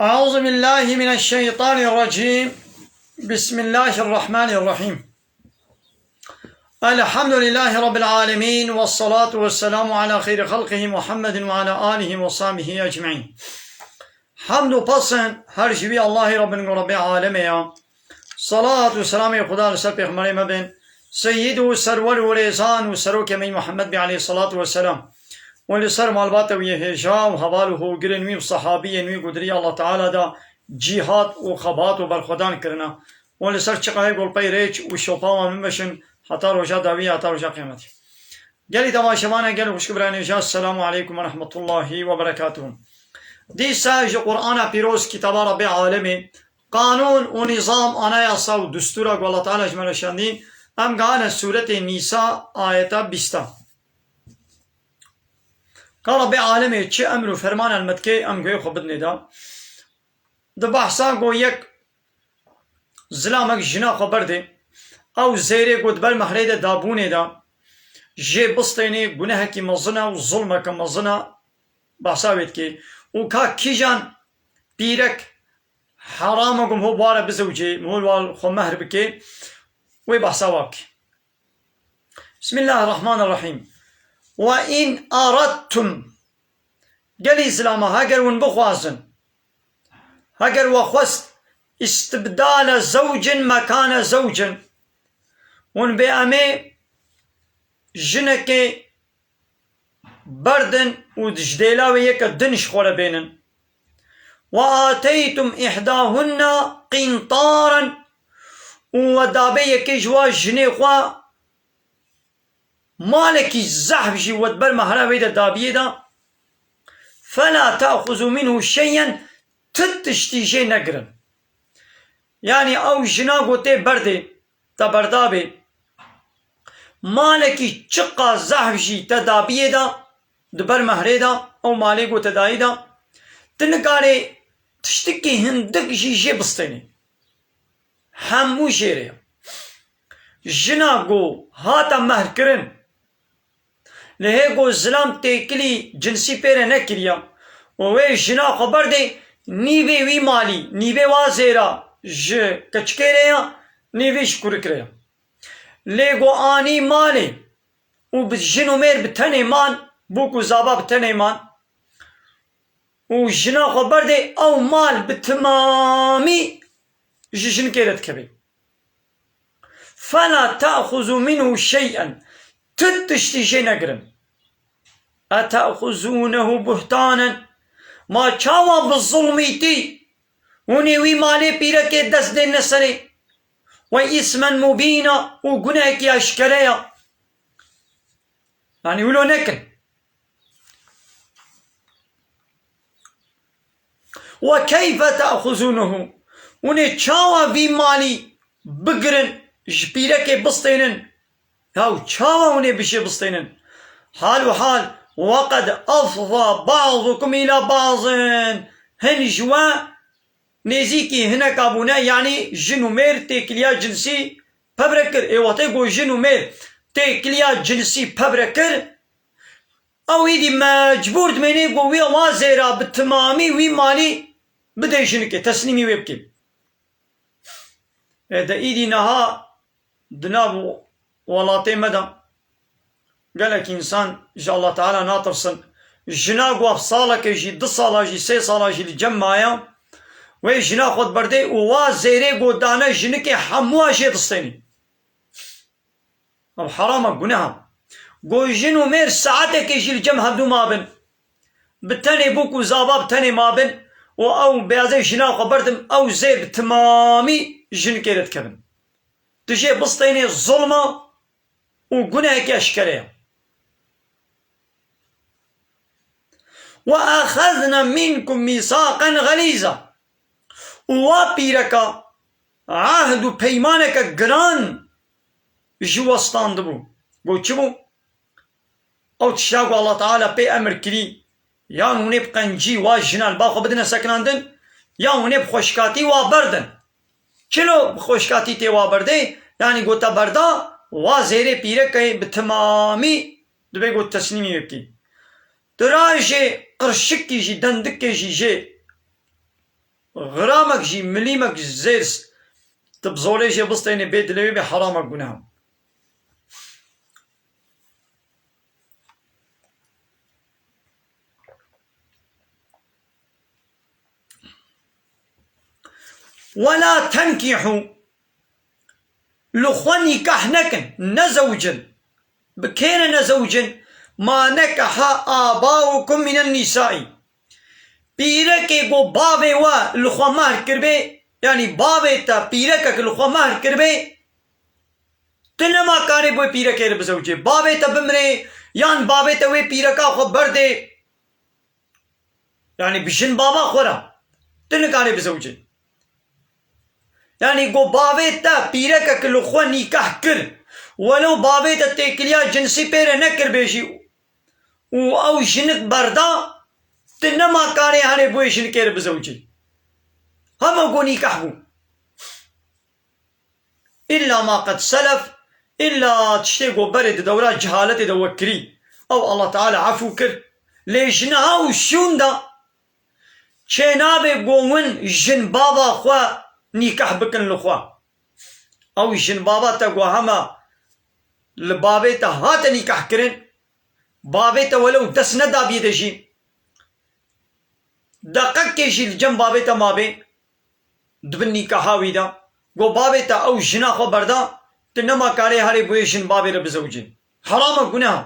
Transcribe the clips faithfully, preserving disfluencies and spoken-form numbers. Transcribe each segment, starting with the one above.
أعوذ بالله من الشيطان الرجيم. بسم الله الرحمن الرحيم. الحمد لله رب العالمين، والصلاة والسلام على خير خلقه محمد وعلى آله وصحبه أجمعين. Hamd û pes in her ji wî Allahê Rabbin ku Rabbê alemê ya. Salat û selamê Xuda li ser pêxemberê me bin, Seyyid û Serwer û Rêzan û Serokê me Muhammed bî aleyhissalatu vesselam. Û li ser malbata wî hêja û heval û hogirên wî û sahabiyên wî ku di rî Allah Teala da cîhat û xebat û berxwedan kirine. Û li ser çiqahê golpey rêç û şopa wan bimeşin heta roja dawî, heta roja qiyameti. Gelî temaşevane, gelî xwişk birayên hêja, Selamu aleykum ve rahmetullahi ve berekatuhu. Dîsa ji Qur'ana Pîroz, kitaba Rabbê alemê, qanûn û nîzam, anayasa û dustûra ku Allah Teala ji me re şandî, em gehane sûretê Nîsa, ayeta bîsta. Ka Rabbê alemê çi emr û ferman el me dike, em guhê xwe bidinê de. Di behsa ku yek zilamek jina xwe berdê, ew zêrê ku di ber mehrê de dabûnê de, jê bistênê, gunehekî mezin e û zulmeke mezin e, behsa wê dikê. Û ka kîjan pîrek heram e ku miho bi wa re bizewicê, miho li wa xwe mehr bike, wê behsa wa bike. Bismillahirrahmanirrahîm. Ve in aradtum. Gelî zilama, heger hûn bixwazin, heger we xwest istibdale zewcin mekane zewcin, hûn bê em ê jinekê berdin û ji dêla wê yeke din ji xwe re bênin. Ve ateytum ihdahunna qîntaran, û we dabê yekê ji wa jinê xwe malekî zehf jî we di ber mehra wê de dabiyê de, fela te'xuzu minhu şey'en, ti tiştî jê negirin. Yanî ew jina ku tê berdê, te berda bê, malekî çiqa zehf jî te dabiyê de, di ber mehrê de, ew malê ku te dayî de, tu nikarê tiştikî hindik jî jê bistênî. Hemû jê re ye. Jina ku hate mehrkirin, lê hê ku zilam têkilî cinsî pê re nekiriye û wê jina xwe berdê, nîvê wî malî, nîvê wa zêra ji keçikê re ye, nîvê ji kurik re ye. Lê ku anî malê û bi jin û mêr bi tenê man, bûk û zava bi tenê man, û jina xwe berdê, ew mal bi timamî ji jinikê re dikeve. Fela te'xuzu minhu şey'en. Ti tiştî jê negirin. Ete'xuzunehu buhtanen. Ma çawa bi zulmîtî hûn ê wî malê pîrekê dest dêne serê? Ve ismen mubîna, û gunehekî eşkere ya. Yanî wilo nekin. Ve keyfe te'xuzunehu. Hûn ê çawa vî malî bigirin, ji pîrekê bistênin? Yaw çawa hûn ê bi jê bistênin? Hal û hal, ve qed afza ba'dukum îla ba'din. Hin ji we nêzîkî hineka bûne, yanî jin û mêr têkiliya cinsî pevre kir. Ê wextê ku jin û mêr têkiliya cinsî pevre kir, ew êdî mecbûr dimênê ku wî wa zêra bi timamî wî malî bidê jinikê, teslîmî wê bikê. Ê de êdî niha di nav welatê me de gelek însan ji Allah Teala natirsin. Jina ku salekê jî, du sala jî, sê sala jî li cem maye, wê jina xwe diberdê û wa zêrê ku dane jinikê hemûa jê distênî. Ev herama, guneha. Ku jin û mêr saetekê jî li cem hevdû mabin, bi tenê bûk û zava bi tenê mabin û ew bêyazê jina xwe berdim, ew zêr bi timamî jinikê re dikevin. Tu jê bistênê zulma û gunehekî eşkere ye. Ve exezne minkum mîsaqen xelîza. Û wa pîreka ehd û peymaneke giran ji we standibû. Got çi bû? Ew tişta ku Allah Teala pê emir kirî, yan hûn ê bi qencî wa jina li ba xwe bidine sekinandin, yan hûn ê bi xweşikatî wa berdin. Çilo bi xweşikatî tê wa berdê? Yanî ku te berda, wa zêrê pîrekê bi timamî dibê ku teslîmî wê bikî. Tu rajê qirşikî jî, dendikê jî jê Gramek jî, milîmek zêr s-, tu bi zorê jê bistênê bê dilê wê bê heramek guneha. ولا تنكحوا، li xwe nîkah nekin, nezewicin. Bi kê re nezewicin? ما نكح آباؤكم من النساء. Pîrekê ku bavê we li xwe mehr kiribê, yanî bavê te pîrekek li xwe mehr kiribê, tu nema karê bi wê pîrekê re bizewicê. Bavê te bimrê, yan bavê te wê pîreka xwe berdê, yanî bi jin bava xwe re, tu nikarê bizewicê. Yanî ku bavê te pîrekek li xwe nîkah kir, welew bavê te têkiliya cinsî pê re nekiribê jî û ew jinik berda, tu nema karê herê bi wê jinikê re bizewicî. Hema ku nîkah bû. إلا ما قد سلف، îlla tiştê ku berê di dewra cehaletê de we kirî, ew Allah Teala efû kir. Lê ji niha û şûnda çênabe ku win jin bava xwe nîkah bikin li xwe. Ew jin bava te ku hema li bavê te hate nîkah kirin, bavê te welew dest nedabiye de jî, deqekê jî li cem bavê te mabê, di bin nîkaha wî de, ku bavê te ew jina xwe berda, tu nema karê herê bi wê jin bavê re bizewicî. Heram e, guneh e.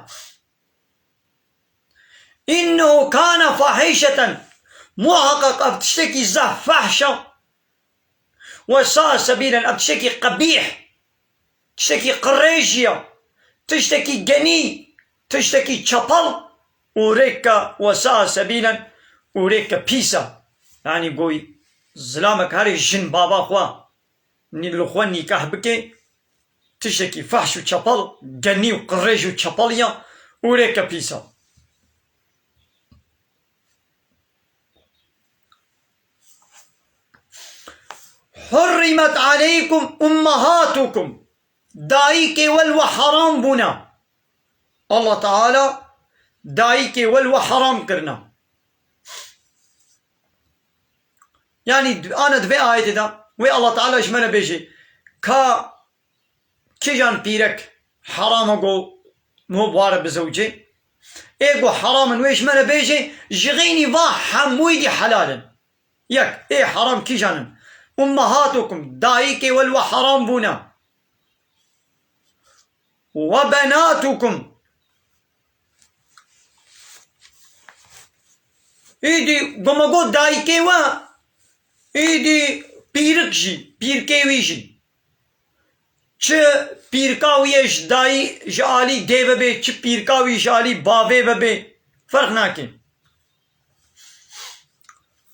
إنه كان فاحشة، muhaqqeq ev tiştekî zehf fehş e. وساء سبيلا، ev tiştekî qebîh, tiştekî qirêjî ye, tiştekî genî, tiştekî çepel û rêke, وساء سبيلا، û rêke pîs e. Yanî goy zilamek herê jin bava xwe nî-, li xwe nîkah bike, tiştekî fehş û çepel, genî û qirêj û çepel ye û rêke pîs e. حرمت عليكم أمهاتكم، dayikê we li we heram bûne. Allah Teala dayikê we li we heram kirine. Yanî ana di vê ayetê de wê Allah Teala ji me re bêjê, ka kîjan pîrek heram e ku ho ware bizewicê? Ê ku heram in wê ji me re bêjê, ji xeynî va hemûyî dî helal in. Yek, ê heram kîjan in? Ummahatukum, dayikê we li we heram bûne. Ve benatukum. Îdî goma got dayikê we, îdî pîrik jî, pîrkê wî jî. Çi pîrka wî ye ji dayî, ji alî dê vebê, çi pîrka wî ji alî bavê vebê, ferq nake.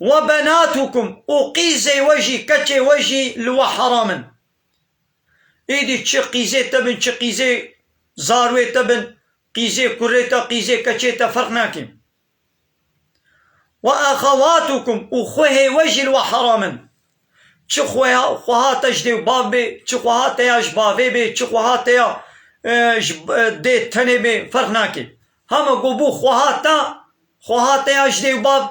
Ve benatukum, û qîzê we jî, keçê we jî li we heram in. Êdî çi qîzê te bin, çi qîzê zarwê te bin, qîzê kurê te, qîzê keçê te ferq nake. Ve exewatukum, û xwehê we jî li we heram in. Çi xweha, xweha te ji dê û bav bê, çi xweha te ya ji bavê bê, çi xweha te ya, e, ji, e, dê tenê bê, ferq nake. Hema ku bû xweha te, xweha te ya ji dê û bav,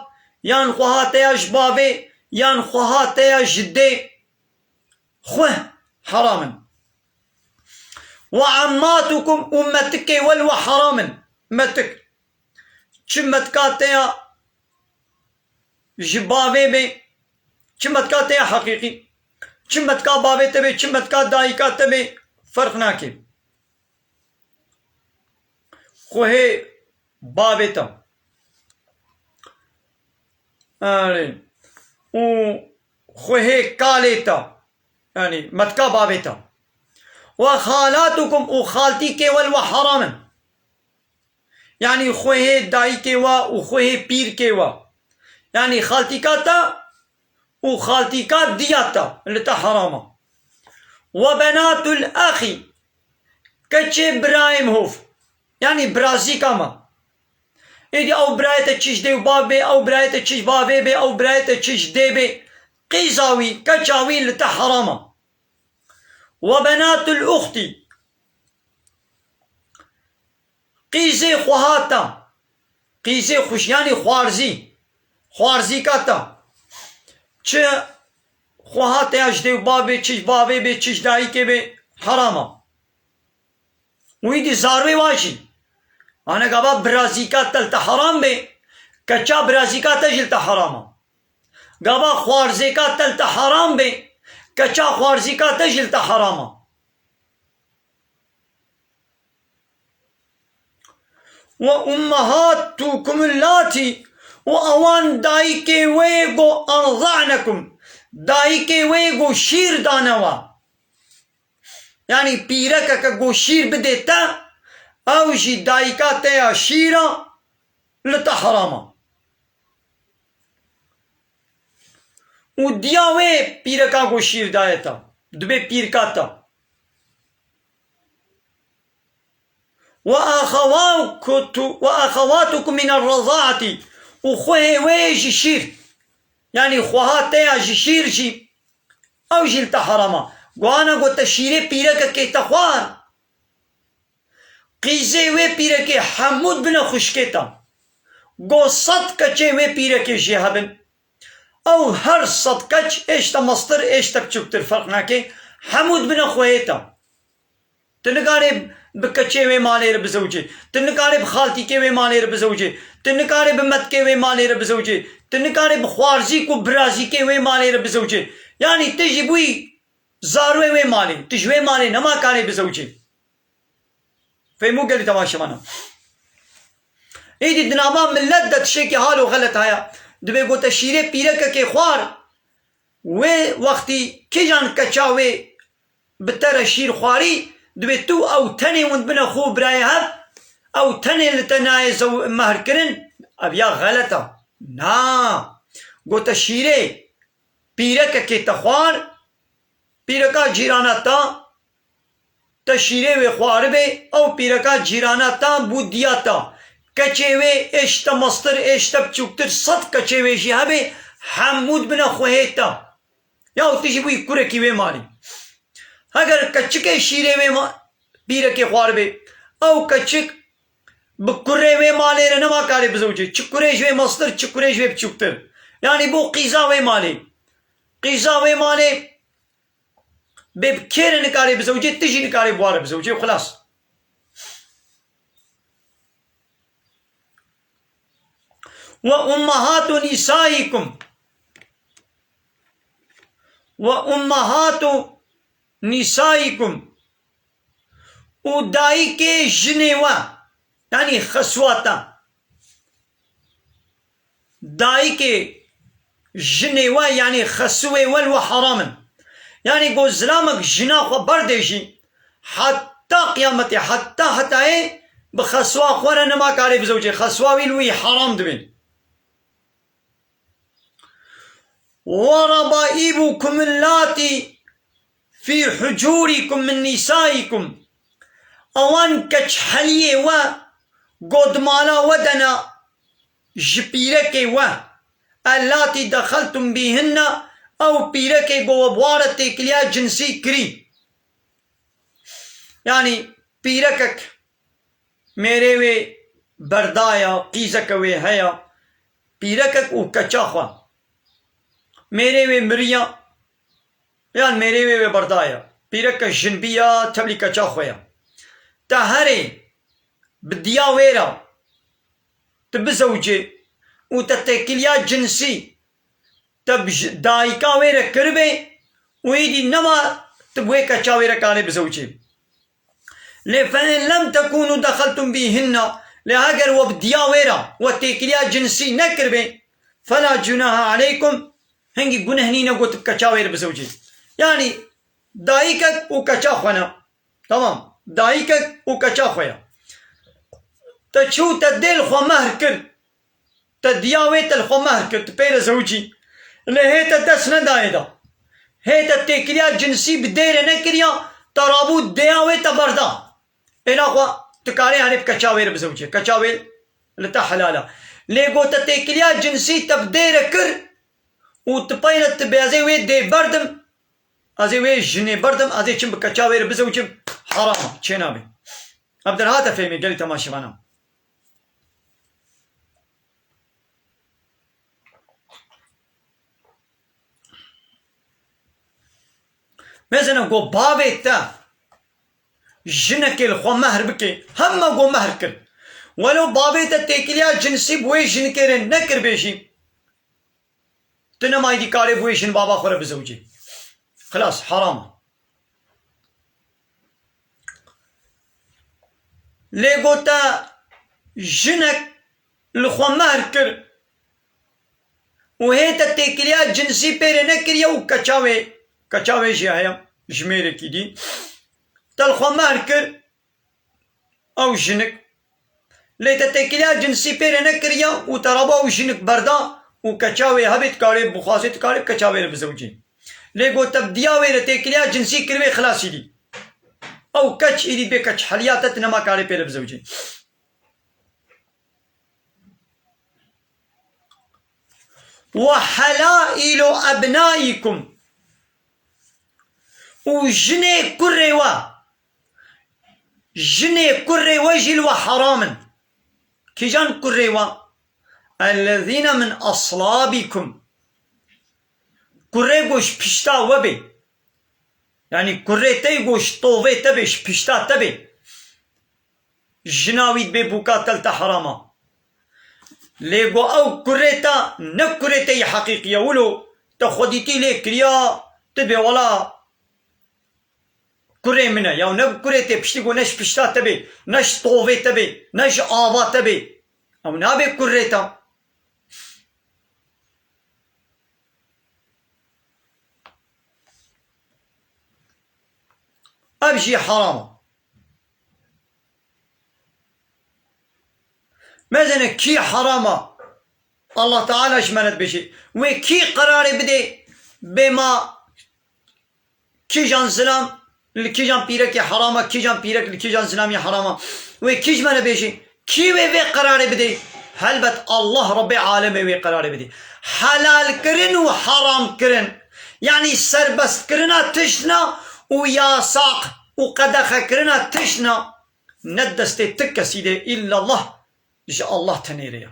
yan xweha te ya ji bavê, yan xweha te ya ji dê, xweh heram in. Ve emmatukum, û metikê we li we heram in. Metik. Çi metka te ya ji bavê bê, çi metka te ya heqîqî, çi metka bavê te bê, çi metka dayika te bê, ferq nake. Xwehê bavê te. Erê. Û xwehê kalê te. Yanî metka bavê te. Ve xalatukum, û xaltîkê we li we heram in. Yanî xwehê dayikê we û xwehê pîrkê we. Yanî xaltîka te û xaltîka diya te li te heram e. Ve benatul exî, keçê birayê min hov. Yanî birazîka me. Êdî ew birayê te çi ji dê û bav bê, ew birayê te çi ji bavê bê, ew birayê te çi ji dê bê. Qîza wî, keça wî li te heram e. Ve benatul uxtî. Qîzê xweha te. Qîzê xwişk, yanî xwarzî. Xwarzîka te. Çi xweha te ya ji dê û bavê, çi ji bavê bê, çi ji dayikê bê, heram e. Û îdî zarwê wa jî. Ane gava birazîka te li te heram bê, keça birazîka te jî li te heram e. Gava xwarzêka te li te heram bê, keça xwarzîka te jî li te heram e. Ve ummahatukum allati, û ewan dayikê wê ye ku erda'nekum, dayikê wê ye ku şîr dane we. Yanî pîrekeke ku şîr bidê te, ew jî dayika te ya şîr e, li te heram e. Û diya wê pîreka ku şîr daye te, dibê pîrka te. Ve axewakutu-, ve axewatukum mine rezaati, û xwehê wê ji şîr, yanî xweha te ya ji şîr jî, ew jî li te heram e. Guhana got te şîrê pîrekekê te xwar, qîzê wê pîrekê hemû dibine xwişkê te. Got sed keçê wê pîrekê jê hebin. Ew her sed keç, êşte mestir, êşte biçûktir ferq nake, hemû dibine xwehê te. Tu nikarê bi keçê wê malê re bizewicê. Tu nikarê bi xaltîkê wê malê re bizewicê. Tu nikarê bi metkê wê malê re bizewicê. Tu nikarê bi xwarzîk û birazîkê wê malê re bizewicê. Yanî tu jî bûyî zarwê wê malê. Tu ji wê malê nema karê bizewicê. Fehmû gelî temaşevana. Êdî di nava millet de tiştekî halo xelet haya. Dibê gote şîrê pîrekekê xwar. Wê wextî kîjan keça wê bi te re şîr xwarî, dibê tu ew tenê hûn bine xwe û birayê hev, ew tenê li te nayê zew-, mehr kirin, ev ya xelet e. Na. Gote şîrê pîrekekê te xwar, pîreka cîrana te, te şîrê wê xwaribê, ew pîreka cîrana te bû diya te. Keçê wê êşte mestir, êşte biçûktir, sed keçê wê jî hebê, hemû dibine xwehê te. Ya tu jî bûyî kurekî wê malê. Heger keçikê şîrê wê ma-, pîrekê xwaribê, ew keçik bi kurê wê malê re nema karê bizewicê. Çi kurê ji wê mestir, çi kurê ji wê biçûktir. Yanî bû qîza wê malê. Qîza wê malê bê bi kê re nikarê bizewicê, tu jî nikarê bi wa re bizewicê û xilas. Ve ummahatu nisaikum. Ve ummahatu nisaikum. Û dayikê jinê we, yanî xeswa te. Dayikê jinê we, yanî xesûwê we li we heram in. Yanî ku zilamek jina xwe berdê jî, heta qiyametê, heta hetayê bi xeswa xwe re nema karê bizewicê. Xeswa wî li wî heram dibê. Ve rebaibukum allati fî hucûrikum min nisaikum. Ewan keçheliyê we ku di mala we de ne ji pîrekê we. Allati dexeltum bîhinne, ew pîrekê ku we bi wa re têkiliya cinsî kirî. Yanî pîrekek mêrê wê berdaya, qîzeke wê heye, pîrekek û keça xwe. Mêrê wê miriya, yan mêrê wê wê berdaya. Pîreke jin biya, tevlî keça xwe ya. Te herê bi diya wê re tu bizewicê û te têkiliya cinsî te bi ji dayika wê re kiribê û êdî nema tu bi wê keça wê re karê bizewicê. Lê fe in lem tekûnû dexeltum bîhinna, lê heger we bi diya wê re we têkiliya cinsî nekiribê, fela cunaha aleykum, hingî guneh nîne ku tu bi keça wê re bizewicê. Yanî dayikek û keça xwe ne. Tamam. Dayikek û keça xwe ya. Te çû te dê li xwe mehr kir. Te diya wê te li xwe mehr kir, tu pê re zewicî. Lê hê te dest nedayê da. Hê te têkiliya cinsî bi dê re nekiriya, te rabû dêya wê te berda. Êna xwe tu karê herê bi keça wê re bizewicê. Keça wê li te helal e. Lê got te têkiliya cinsî te bi dê re kir û tu peyre tu bê ez ê wê dê berdim, ez ê wê jinê berdim, ez ê çim bi keça wê re bizewicim, heram e, çênabê. Ev derhate fêmê gelî temaşevana. Mesela go bavê te jinekê li xwe mehr bike, hema go mehr kir. Welo bavê te têkiliya cinsî bi wê jinikê re nekir bêjî, tu nema êdî karê bi wê jin bava xwe re bizewicî. Xilas, heram e. Lê go te jinek li xwe mehr kir û hê te têkiliya cinsî pê re nekiriye û keça wê, keça wê jî heye, ji mêrekî dî. Te li xwe mehr kir, ew jinik. Lê te têkiliya cinsî pê re nekiriye û te raba ew jinik berda û keça wê hebê, dikarê bixwazê, dikarê bi keça wê re bizewicî. Lê go te bi diya wê re têkiliya cinsî kiribê, xilas êdî. Ew keç êdî bê keç heliya te, tu nema karê pê re bizewicî. Ve helailu ebnaikum. Û jinê kurê we. Jinê kurê we jî li we heram in. Kîjan kurê we? Ellezîne min aslâbîkum. Kurê ku ji pişta we bê. Yanî kurê te ku ji tovê te bê, ji pişta te bê. Jina wî dibê bûka te li te heram a. Lê ku ew kurê te ne kurê te yê heqîqî ye, wilo te xwedîtî lê kiriya, tu dibê wela kurê min e. Ya ne kurê te, piştî ku ne ji pişta te bê, ne ji tovê te bê, ne ji ava te bê. Ew nabe kurê te. Ev jî heram e. Mezene kî heram e? Allah Teala ji me re dibêje. Wê kî qerarê bidê bê ma kîjan zilam li kîjan pîrekê heram e, kîjan pîrek li kîjan zilamî heram e. Wê kî ji me re bêje? Kî wê vê qerarê bidê? Helbet Allah Rebbê Alemê wê qerarê bidê. Helalkirin û heramkirin, yanî serbestkirina tiştna û yasaq û qedexekirina tiştna, ne destê ti kesî de, îllallah, ji Allah tenê re ye.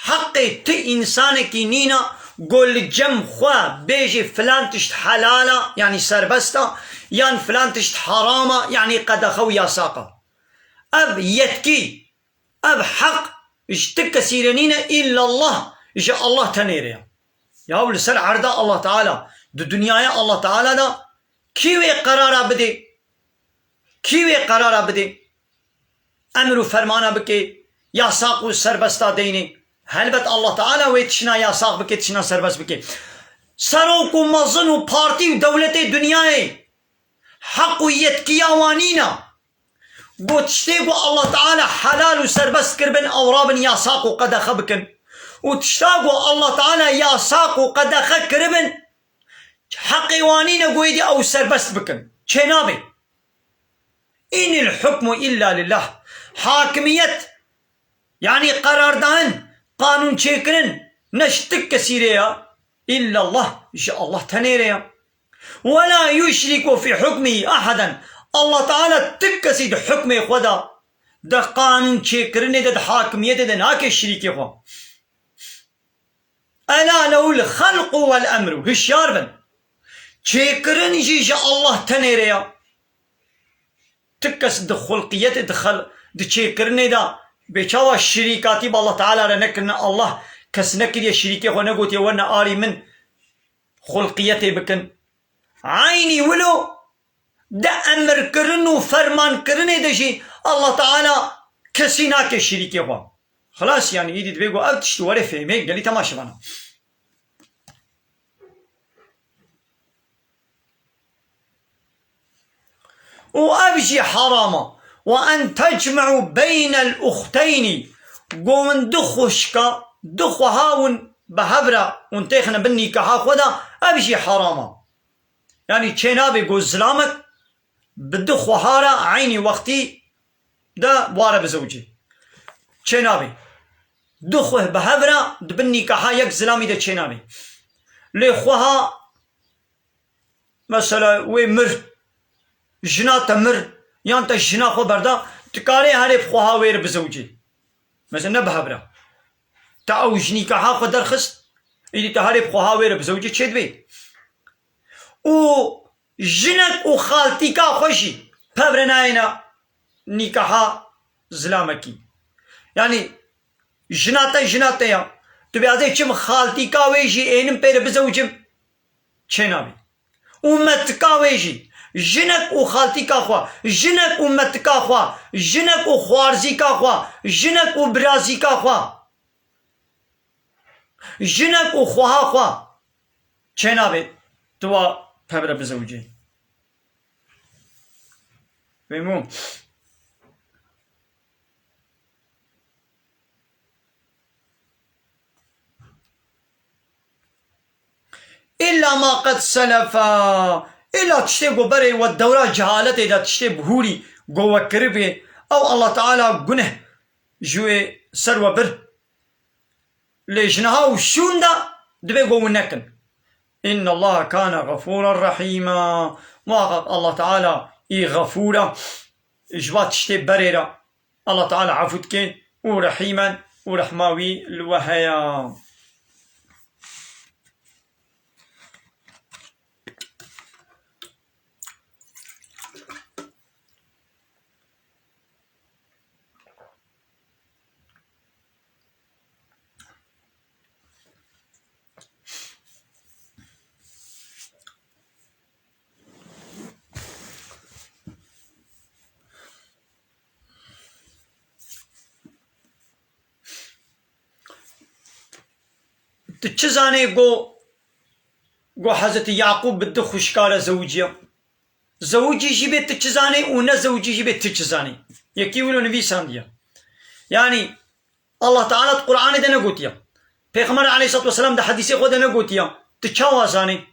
Heqê ti însanekî nîna ku li cem xwe bêjê filan tişt helal a, yanî serbest a, yan filan tişt heram a, yanî qedexe û yasaq a. Ev yetkî, ev heq ji ti kesî re nîne, îllallah ji Allah tenê re ye. Yaw li ser erda Allah Teala, di dinyaya Allah Teala de kî wê qerara bidê? Kî wê qerara bidê? Emir û fermana bike, yasaq û serbesta deynê. Helbet Allah Teala wê tişna yasaq bike, tişna serbest bike. Serok û mezin û partî û dewletê dinyayê heq û yetkiya wan nîna ku tiştê ku Allah Teala helal û serbest kiribin, ew rabin yasaq û qedexe bikin. Û tişta ku Allah Teala yasaq û qedexe kiribin, heqê wan nîne ku êdî ew serbest bikin. Çênabe. Înil hukmu illa lillah. Hakimiyet, yanî qerardan, qanûn çêkirin, ne ji ti kesî re ya, illallah, ji Allah tenê re ya. Wela yuşriku fî hukmihî ahaden. Allah Teala ti kesî di hukmê xwe de, di qanûn çêkirinê de, di hakimiyetê de nake şirîkê xwe. Ela lehul xelqu wel emru. Hişyar bin. Çêkirin jî ji Allah tenê re ya. Ti kes di xulqiyetê, di xel-, di çêkirinê de bê çawa şirîkatî bi Allah Teala re nekirine? Allah kes nekiriye şirîkê xwe, negotiye werne arî min xulqiyetê bikin. Eynî wilo di emirkirin û fermankirinê de jî Allah Teala kesî nake şirîkê xwe. Xilas, yanî, îdî divê ku ev tişt were fêmê gelî temaşevana. Û ev jî heram e. Ve en tecme'u beynel uxteynî. Go win du xwişka, du xweha win bi hev re win têxine bin nîkaha xwe de, ev jî heram e. Yanî çênabe go zilamek bi du xweha re eynî wextî de ware bizewicî. Çênabe. Du xweh bi hev re di bin nîkaha yek zilamî de çênabe. Lê xweha, mesela, wê mir, jina te mir, yan te jina xwe berda, tu karê herê bi xweha wê re bizewicî. Mesela, ne bi hev re. Te ew ji nîkaha xwe derxist, îdî te herê bi xweha wê re bizewicî, çêdibê. Û Jinek û xaltîka xwe jî pevre nayêne nîkaha zilamekî. Yanî jina te jina te ya. Tu bêazê çim xaltîka wê jî ênim pê re bizewicim. Çênabî. Û metika wê jî, jinek û xaltîka xwe, jinek û metika xwe, jinek û xwarzîka xwe, jinek û birazîka xwe, jinek û xweha xwe çênabê tu wa pevre bizewicê. Fehmû? Îlla ma qed selefa. Îlla tiştê ku berê we dewra cehaletê de tiştê bihûrî ku we kiribê, ew Allah Teala guneh ji wê ser we bir. Lê ji niha û şûn de dibê ku hûn nekin. Inna Allaha kana gafûran rahîma. Muhaqqeq Allah Teala î gafûr e, ji va tiştê berê re Allah Teala efû dike û rehîm e û rehma wî li we heye. Tu çi zanê ku, ku Hezretî Yaqûb bi du xwişka re zewiciya? Zewicî jî bê tu çi zanî û ne zewicî jî bê tu çi zanî. Yekî wilo nivîsandiye. Yanî Allah Teala di Qur'anê de negotiye. Pêxember aleyhissalatu vesselam di hedîsê xwe de negotiye. Tu çawa zanî?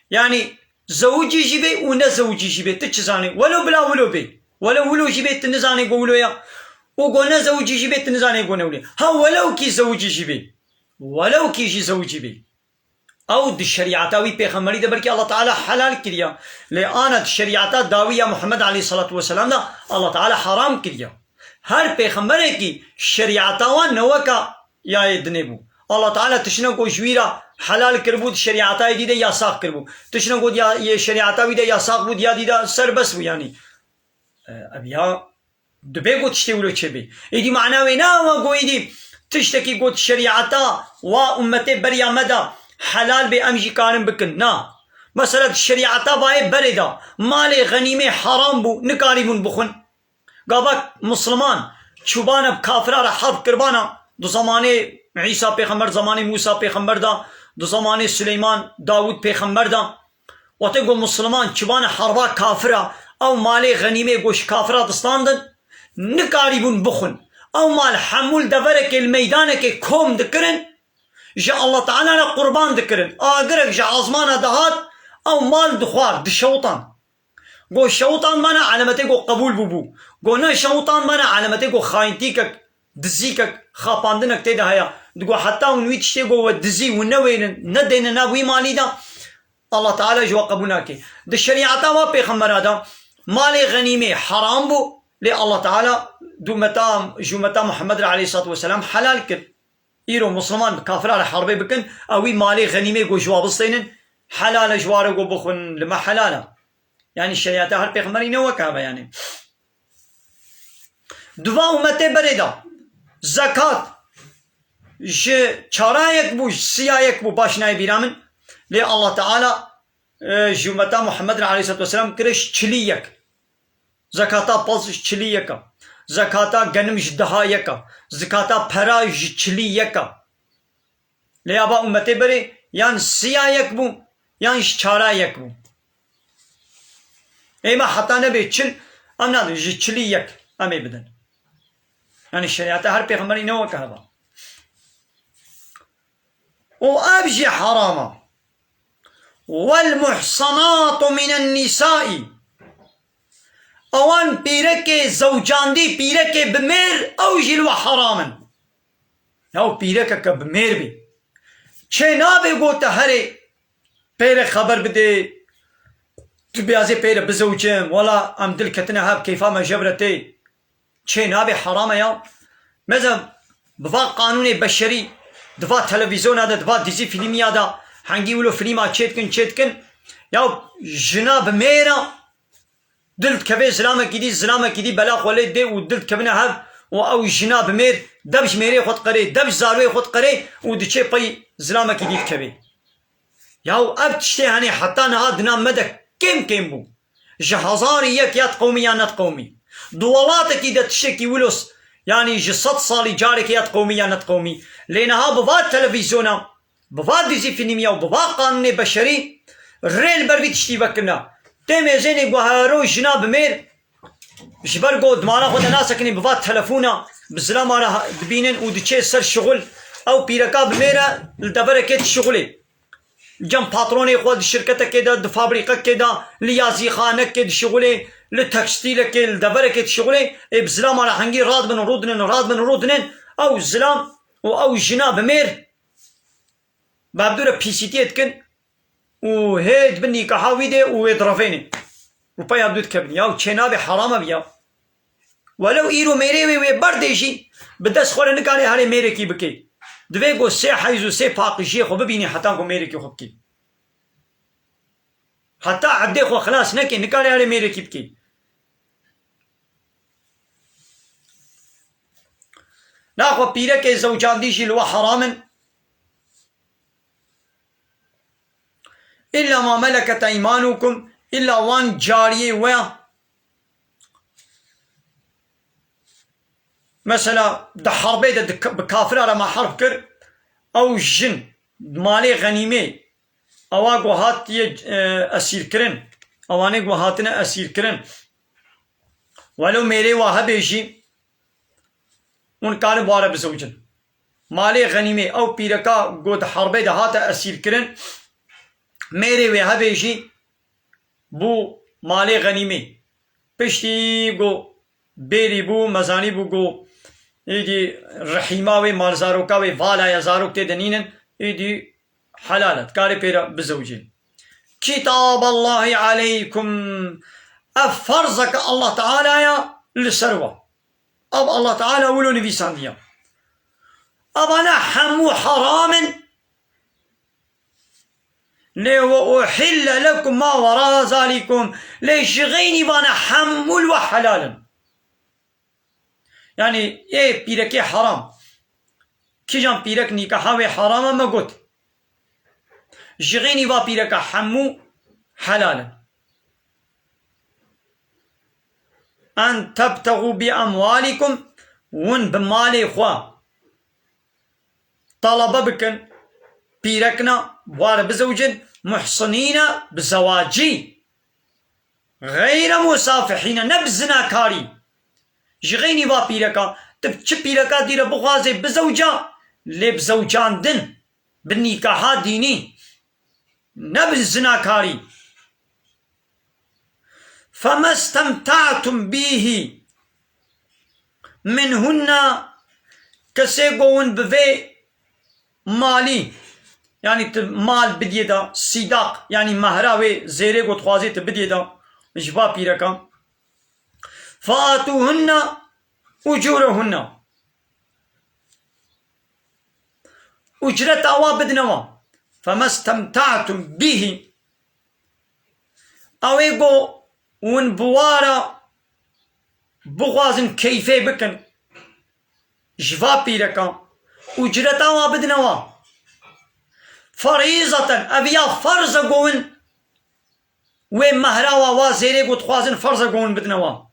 Yanî zewicî jî bê û ne zewicî jî bê. Tu çi zanî? Welo bila wilo bê. Welo wilo jî bê tu nizanî ku wilo ya. Û ku ne zewicî jî bê tu nizanî ku ne wilo. Ha welew kî zewicî jî bê. Welew kî jî zewicî bê. Ew di şerîeta wî pêxemberî de belkî Allah Teala helal kiriya. Lê ana di şerîeta dawî ya Muhammed aleyhissalatu vesselam de Allah Teala haram kiriya. Her pêxemberekî şerîeta wan ne weka ya yê dinê bû. Allah Teala tiştine ku ji wî re helal kiribû, di şerîeta yê dî de yasax kiribû. Tiştine ku diya, yê şerîeta wî de yasax bû, diya dî de serbest bû yanî. E, ev ya Dibê ku tiştê wilo çêbê. Êdî mana wê ne ew e ku êdî tiştekî ku di şerîeta wa ummetê beriya me de helal bê, em jî karin bikin. Na. Mesela di şerîeta vayê berê de malê xenîmê heram bû, nikarîbûn bixwin. Gava misliman çûbane bi kafira re herb kirbana, di zemanê Îsa pêxember, zemanê Mûsa pêxember de, di zemanê Sileyman, Dawûd pêxember de. Wextê ku misliman çibane herba kafira, ew malê xenîmê ku ji kafira distandin, nikarîbûn bixwin. Ew mal hemû li deverekê, li meydanekê kom dikirin, ji Allah Teala re qurban dikirin. Agirek ji azmana dihat, ew mal dixwar, dişewitan. Ku şewitan bana elemetê ku qebûl bûbû. Ku ne şewitan bana elemetê ku xayintîkek, dizîkek, xapandinek tê de heye. Digo heta hûn wî tiştê ku we dizî, hûn newêrin, nedêne nav wî malî de, Allah Teala ji we qebûl nake. Di şerîeta wa pêxembera de malê xenîmê heram bû, lê Allah Teala di umeta, ji umeta Muhammed re aleyhissalatu vesselam helal kir. Îro misliman bi kafira re herbê bikin, ew wî malê xenîmê ku ji wa bistênin, helal e ji wa re ku bixwin, li me helal e. Yanî şerîeta her pêxemberî ne wek ev e yanî. Di va ummetê berê de zekat ji çara yek bû, ji siya yek bû, baş nayê bîra min. Lê Allah Teala, e, ji ummeta Muhammed re aleyhissalatu vesselam kire ji çilî yek. Zekata pez ji çilî yek e. Zekata genim ji deha yek e. Zekata pera ji çilî yek e. Lê ava ummetê berê yan siya yek bû, yan ji çara yek bû. Ê me heta nebe çil, em nadin ji çilî yek em ê bidin. Yanî şerîeta her pêxemberî ne weke heva. Û ev jî heram e. Wel muhsanatu minen nisai. Ewan pîrekê zewcandî, pîrekê bi mêr, ew jî li we heram in. Ew pîrekeke bi mêr bê. Çê nabe ku te herê pê re xeber bidê, tu bêazê pê re bizewicim, wela em dil ketine hev, keyfa me jev re tê. Çê nabe, heram e ya. Mesela bi va qanûnê beşerî, di va televîzyona de, di va dizî fîlmiya de, hengî wilo fîlma çêdikin, çêdikin, Ya jina bi mêr e, dil dikeve zilamekî dî, zilamekî dî bela xwe lê dê û dil dikevine hev û ew jina bi mêr, dev ji mêrê xwe diqerê, dev ji zarokê xwe diqerê û diçê pey zilamekî dî dikevê. Ya ev tiştê henê heta niha di nav me de kêm kêm bû. Ji hezarî yek ya diqewimî ya nediqewimî. Di welatekî de tiştekî wilo s-, yanî ji sed salî carekê ya diqewimî ya nediqewimî. Lê niha bi va televîzyona, bi va dizî fîlmî ya û bi va qanûnê beşerî rê li ber vî tiştî vekirina. Tê mêzênê guhero jina bi mêr ji ber ku di mala xwe de nasekinî bi va telefona bi zilama re ha-, dibînin û diçê ser şixul. Ew pîreka bi mêr e li deverekê dişixulê. Cem patronê xwe di şirketekê de, di fabrîqekê de, li yazîxanekê dişixulê, li tekstîlekê, li deverekê dişixulê, ê bi zilama re hengî radibin û rûdinin, radibin û rûdinin, ew zilam û ew jina bi mêr bi hevdû re pîsîtiyê dikin û hê dibin nîkaha wî dê û wê direvênê. Û pey hevdû dikevin. Ya çênabê heram e ya. Welew îro mêrê wê wê berdê jî, bi dest xwe re nikare herê mêrekî bikê. Divê ku sê heyz û sê paqijiyê xwe bibînî heta ku mêrekî xwe bikê. Heta eddê xwe xilas nekê, nikare herê mêrekî bikê. Naxwe pîrekê zewcandî jî li we heram in. Îlla ma meleket eymanukum, îlla wan cariyê we ya. Mesela di herbê de di, bi kafira re me herb kir, ew jin malê xenîmê, ewa ku hatiye, e, esîrkirin, ewanê ku hatine esîrkirin, welo mêrê wa hebê jî, hûn karin bi wa re bizewicin. Malê xenîmê, ew pîreka ku di herbê de hate esîrkirin, mêrê wê hebê jî bû malê xenîmê. Piştî ku bêrî bû, mezanî bû ku êdî rehîma wê, malzaroka wê, vala ya zarok tê de nînin, êdî helal e, dikarê pê re bizewicê. Kitaballahî aleykum. Ev ferzeke Allah Teala ya li ser we. Ev Allah Teala wilo nivîsandiye. Evana hemû heram in. Lê we uhille lekum ma wera zalikum. Lê ji xeynî vana hemû li we helal in. Yanî ê pîrekê heram. Kîjan pîrek nîkaha wê heram e me got. Ji xeynî va pîreka hemû helal in. En tebtexû bi emwalikum, hûn bi malê xwe talebe bikin, pîrekna, ware bizewicin, muhsinîne bi zewacî, xeyre musafihîne, ne bi zinakarî. Ji xeynî va pîreka, tu çi pîreka dî re bixwazê bizewca, lê bi zewcandin, bi nîkaha dînî, ne bi zinakarî. Fema stemta'tum bîhî minhunna, kesê ku hûn bi vê malî, yanî tu mal bidiyê de, sîdaq, yanî mehra wê zêrê ku dixwazê tu bidiyê de ji va pîreka. Fe'atuhunne ucurehunne. Ucreta wa bidine wan. Fema stemta'tum bîhî. Ew ê ku hûn bi wa re bixwazin keyfê bikin ji va pîreka, ucreta wa bidine wan. Ferîzeten, ev ya ferz e ku hûn wê mehra wa, wa zêrê ku dixwazin ferz e ku hûn bidine wan.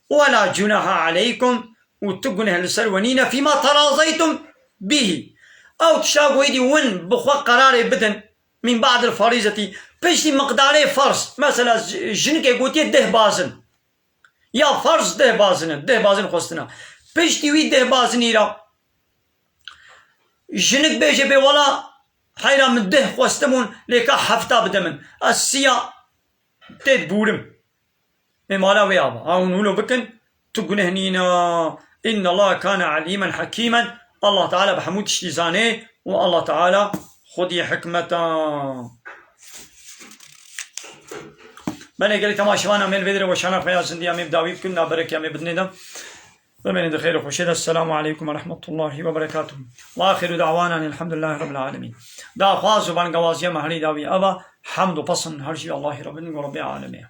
Wela cunaha aleykum, û tu guneh li ser we nîne, fîma terazeytum bîhî. Ew tişta ku êdî hûn bi xwe qerarê bidin, min ba'dil ferîzetî, piştî miqdarê ferz, mesela j-, jinikê gotiye deh bazin. Ya ferz deh bazin in, deh bazin xwestina. Piştî wî deh bazinî re jinik bêje bê wela heyra min deh xwestibûn, lê ka hefta bide min. Ez siya tê dibûrim. Ê mala wê ava. Ha hûn wilo bikin, tu guneh nîna. Innallaha kane alîmen hakîmen. Allah Teala bi hemû tiştî zanê û Allah Teala xwedî hikmeta. Belê gelî temaşevana me li vê derê weşana xwe ya zindî em ê bi dawî bikin, naberekê em ê bidinê de. Bimînin di xêr û xweşê de. Esselamu aleykum ve rahmetullahi ve berekatuhu. Ve axiru da'wana elhamdulillahi rabbil alemin. Daxwaz û bangewaziya me herî dawî ev e. Hemd û pesn her jî Allahî Rabbin û Rabbê alemê ye.